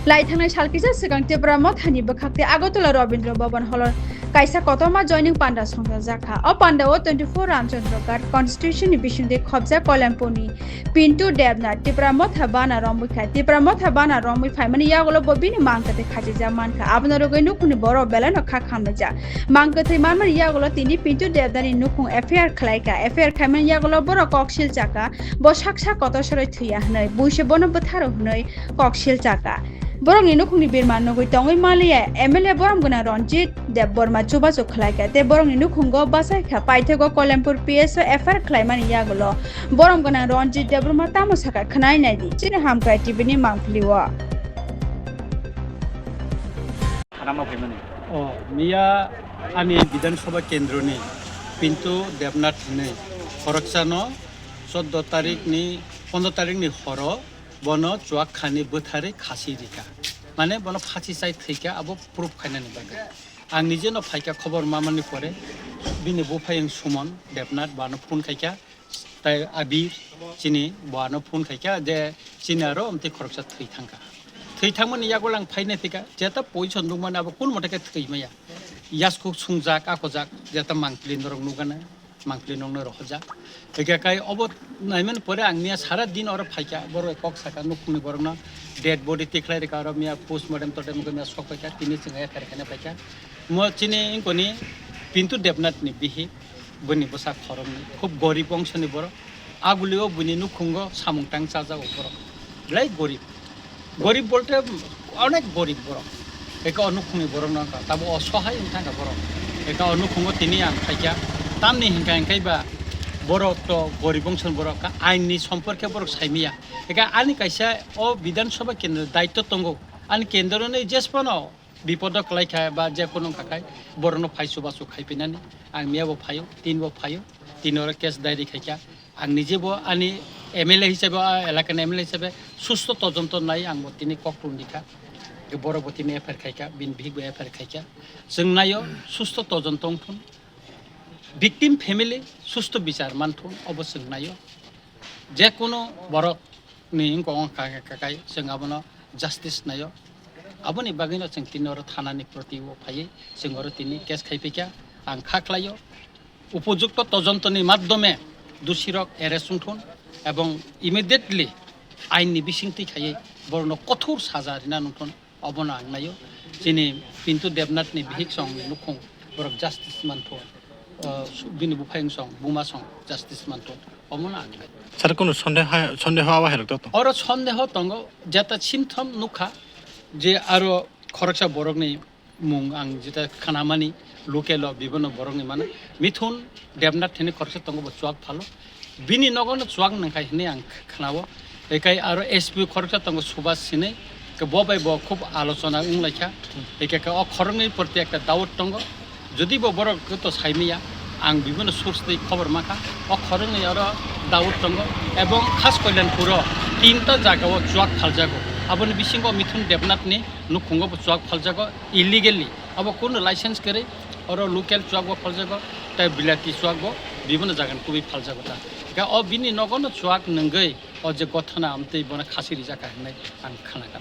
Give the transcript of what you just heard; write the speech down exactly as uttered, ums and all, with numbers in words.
Lai thangnai sal kisa swkang Tipra Mothani bwkhak tei Agartala Rabindra Bhavan Hall-o kaisa kotorma joining panda songchajakha. O panda-o twenty-four Ramchandra Ghat constituency-ni bisingtwi khobjak Kalyapurni Pintu Debnath Tipra Motha bana romwi khai. Tipra Motha bana romwi phaimani yagulo bo bini mang kwthwi khachijak mankha. Abono rwgwi nukhungni borok belaino kha khamlaijak. Mang kwthwi manmani yagulo tini Pintu Debnathni nukhung F I R khlaikha. F I R khaimani yagulo borok kok silchakha. Bo saksa kotor soroi thwiya hwnwi, buise bono bwtharo hwnwi kok silchakha. Borokni nukhungni birma nugwi tongwi manliya M L A borom gwnang Ranjit Debbarma chubachu khlaikha tei borokni nukhungo bachaikha. Paithago Kalyapur P S o F I R khlaimani yagulo borom gwnang Ranjit Debbarma tamo sakha khwnai naidi chini Hamkrai T V ni mangpili o. Khana ma phaimani. O, miya ani Bidhan Sabha kendroni Pintu Debnath hinwi khoroksano choddo tarikni, pondro tarikni horo bono chuak khani bwtharwi khasi rikha. Mane bono phasi chai thwikha, abo proof khainani bagwi. Ang nijeno phaikha khobor mamani pore, bini buphayung Sumon Debnath bano phone khaikha, tai Abir chini bano phone khaikha je chini aro amtwi khoroksa thwi thangkha. Thwi thangmani yagulo ang phaina phikha, jeta position nukmani abo kun mote khe thwi maya. Yaskhuk sungjak, akojak, jeta mangpili norok nukgana. Mangpili nokno rohorjak. Hingke kai obo naimani pore ang miya sara din oro phaikha, borok kok saka nukhungni borokno dead body tikhlai rikha, oro miya postmortem totem wngkha, miya sok paikha, tini chwng F I R khaina paikha. Mo chini wngkoni Pintu Debnath ni bihik, bini bwsa khoroknwi, khub gorib bongsoni borok. Agulio bini nukhungo samung tang chajago borok. Belai gorib. Gorib bolte onek gorib borok. Eka o nukhungni borok no wngkha, tamo osohai wngkha borok. Eka o nukhungo tini ang phaikha. Tamni hinkha hinkhe ba borok to gorib bongsoni borok kha, ain ni somporke borok saimaya. Eka ani kaisa o Bidhan Sabha kendro daityo tongo. Ani kendro ni jesphano bipodo kwlaikha ba je kunu wngkha khai borokno phai chubachu khaipinani. Ang miya bo phaio, tin bo phaio, tin oro case diary khaikha. Ang nije bo ani M L A hisabe, o elakani M L A hisabe susto tojonto nai ang bo tini kok tun dikha. Borok bo tini F I R khaikha, bini bihik bo F I R khaikha. Chwng naio susto tojonto wngthun. Victim family susto bichar manthun, obo chwng naio. Je kunu borok ni wngkha wngkha kha kai chwng abono justice naio. Aboni bagwino chwng tini oro thanani proti o phaiwi chwng oro tini case khaipikha. Ang kha khlaio. Upojukto tojontoni maddhome dusirok arrest wngthun ebong immediately ainni bisingtwi khaiwi borokno kothor saja rina nungthun, obono ang naio. Chini Pintu Debnathni bihik songni nukhung borok justice manthun, o, su-, bini buphayung song, buma song justice manthun, obono ang naio. Sir, kunu sondeha-, sondeho awa hai rok to? Oro sondeho tongo, jeta symptom nukha je aro khoroksa borokni mung ang jeta khanamani, local o bibino borokni mano. Mithun Debnath hini khoroksa tongo, bo chuak phalo. Bini nogono chuak nangkha hinwi ang kh-, khnao. Ekai aro S P khoroksa tongo, Subhas hinwi. Ke bo bai bo khub alochona wnglaikha. Eke ke o khoroknwi proti ekta doubt tongo. Jodi bo borok to saimaya, ang bibino source twi khobor mankha. O khoroknwi oro doubt tongo. Ebong khas Kalyanpuro tinta jagao chuak phaljago. Aboni bisingo Mithun Debnathni nukhungo bo chuak phaljago illegally. Abo kunu license kwrwi, oro local chuak bo phaljago, tei bilati chuak bo bibino jagani kubui phaljago ta. Hingke o bini nogono chuak nungwi o je gothana amtwi bono khasi rijak kha hinwi ang khna kha.